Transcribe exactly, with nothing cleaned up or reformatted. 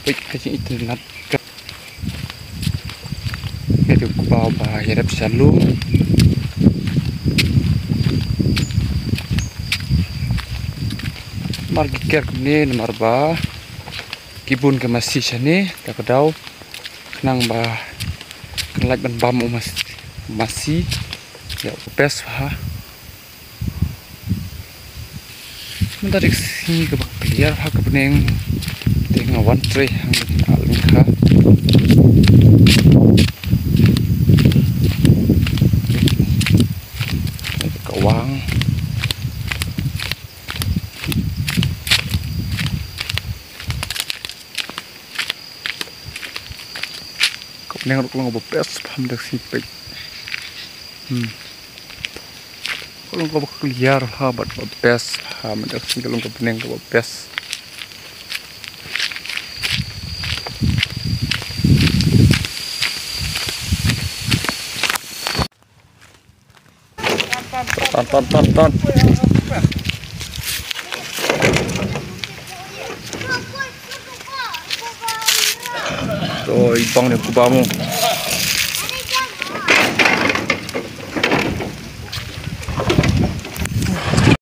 Peit ha jingitynnat ka. Ka dei u kbaw ba ïarap sha lum. Mar ki ker kumne namar ba ki bun ka masi shane, ka ka daw khnang ba kan lait ban bam u mas-, masi ïa u pes ha. Mynta dei ka sngi kaba clear ha ka bneng. Te nga wan trei hangne ha lyngkha. Ka wang. Ka bneng ruh ka long kaba best, pham da ka sngi peit. Hmm. Ka long kaba clear ha, bad ba best ha, mynta ka sngi ka long ka bneng kaba best. Ton, ton, ton, ton. To, i bang ne kuba mo.